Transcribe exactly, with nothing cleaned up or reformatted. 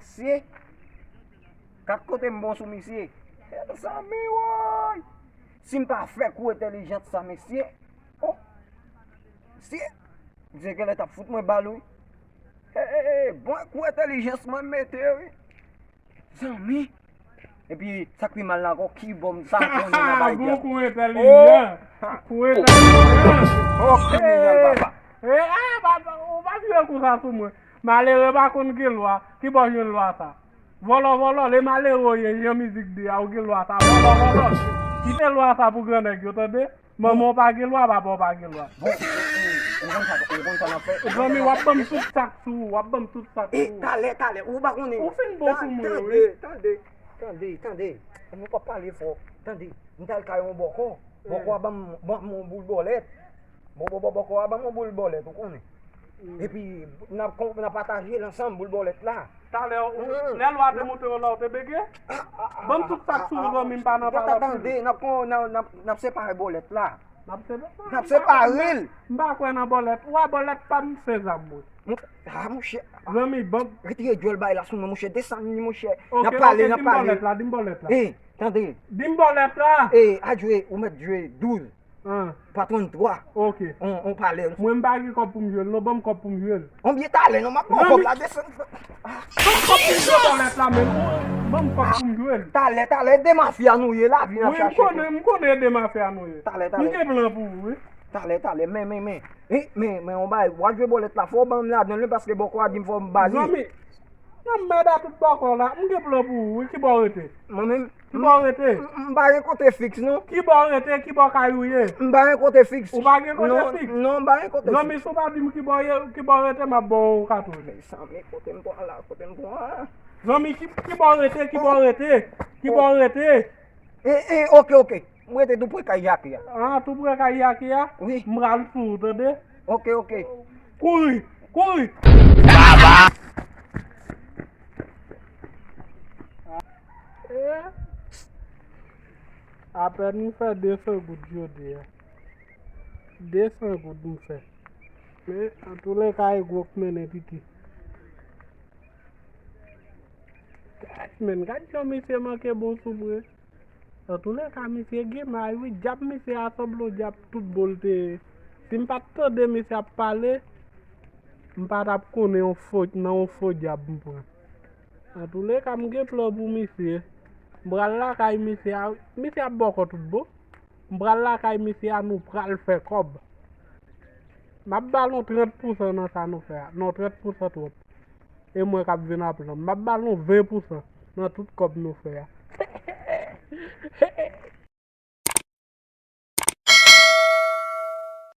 Mesye, kat kote m bon sou misye. Mezanmi, woy! Si m pa fè kou entèlijans sa, mesye. Oh! Mesye, misye genlè t ap fout mwen bal, wi. Hey, bon kou entèlijans mwen mete, wi. Zanmi. Epi, sa k pi mal la ankò, ki bòm sa konnen nan bay djab? Bon kou entèlijan. Oh! Kou entèlijan. Oh, kriminèl, papa. Eh, ah, papa, ou pa jwe kou sa sou mwen. Malere pa konn gen lwa. Ki bò jwenn lwa sa? Vòlò, vòlò, le malere w ye, jan mizik di a, ou gen lwa sa. Vòlò, vòlò. Kite lwa sa pou gran nèg yo, tande? Manman w pa gen lwa, papa w pa gen lwa. Bon, ou, ou, ou konn sa, ou konn sa n ap fè? Zanmi, w ap ban m tout sa k sou ou, w ap ban m tout sa k sou ou. E, talè, talè, ou pa konnen. Ou fin bon sou mwen, wi. Tande, tande, tande, tande. Nou p ap pale fò. Tande, m t al kay yon bòkò. Bòkò a ban m, ban m yon boul bòlèt. Bò, bò, bò, bòkò a ban m yon boul bòlèt, ou konnen. Epi, n ap kon-, n ap pataje l ansanm, boul bòlèt la. Talè, ou, lè lwa te monte w la, ou te bege? Ban m tout sa k sou ou, zanmi, m pa nan pale anpil. Tande, n ap kon-, n ap, n ap, n ap separe bòlèt la. N ap separe? N ap separe l. M pa kwè nan bòlèt. Ou wè bòlèt pa m se zam mwen. Ah, monchè. Zanmi, ban m. Retire djòl bay la sou mwen, monchè. Desann li, monchè. N ap pale, n ap pale. Ok, ok, di m bòlèt la, di m bòlèt la. Hey, tande. Di m bòlèt la. Hey, a jwe, ou mèt jwe douz. An. Pa tranntwa. Ok. On, on pale. Mwen m pa gen kòb pou m jwe l, non, ban m kòb pou m jwe l. Konbyen talè, non, m ap ba w kòb la, desann. Ban m kòb pou m jwe bòlèt la, men. Ban m kòb pou m jwe l. Talè, talè, de mafya nou ye, lavi n ap chache. Wi, m konnen, m konnen de mafya nou ye. Talè, talè. M gen plan pou ou, wi. Talè, talè, men, men, men. Eh, men, men, on bagay, w ap jwe bòlèt la, fò w ban m ladan l, wi, paske bòkò a di m fò m ba li. Zanmi, nan mèd a tout bòkò la, m gen plan pou ou, wi, ki bò w rete? Mwen menm? Ki bò w rete? M, m pa gen kote fiks, non. Ki bò w rete? Ki bò kay ou ye? M pa gen kote fiks. Ou pa gen kote fiks? Non, non, m pa gen kote fiks. Zanmi, si w pa di m ki bò w ye, ki bò w rete, m ap ba w katouch. Mezanmi, kote m pran la, kote m pran la. Zanmi, ki, ki bò w rete? Ki bò w rete? Ki bò w rete? E, e, oke, oke. M rete tou pre kay Jaki a. Ah, tou pre kay Jaki a? Wi. M pral sou ou, tande? Oke, oke. Kouri! Kouri! Baba! Eh? Apèn m fè de san goud jodi a. De san goud m fè. Men, antouleka, e gwo k mennen piti. Gad, men, gad jan misye manke bon sou mwen. Antouleka, misye gen may, wi. Dyab misye a sanble yon dyab tout bon l te ye. Si m pa t tande misye ap pale, m pa t ap konnen yon fo, nan yon fo dyab m pran. Antouleka, m gen plan pou misye. M pral lakay misye a, misye ap bòkò tout bon. M pral lakay misye a, nou pral fè kòb. M ap ba l yon trant pousan nan sa nou fè a. Non, trant pousan twòp. E mwen k ap vin ap lan. M ap ba l yon ven pousan nan tout kòb nou fè a.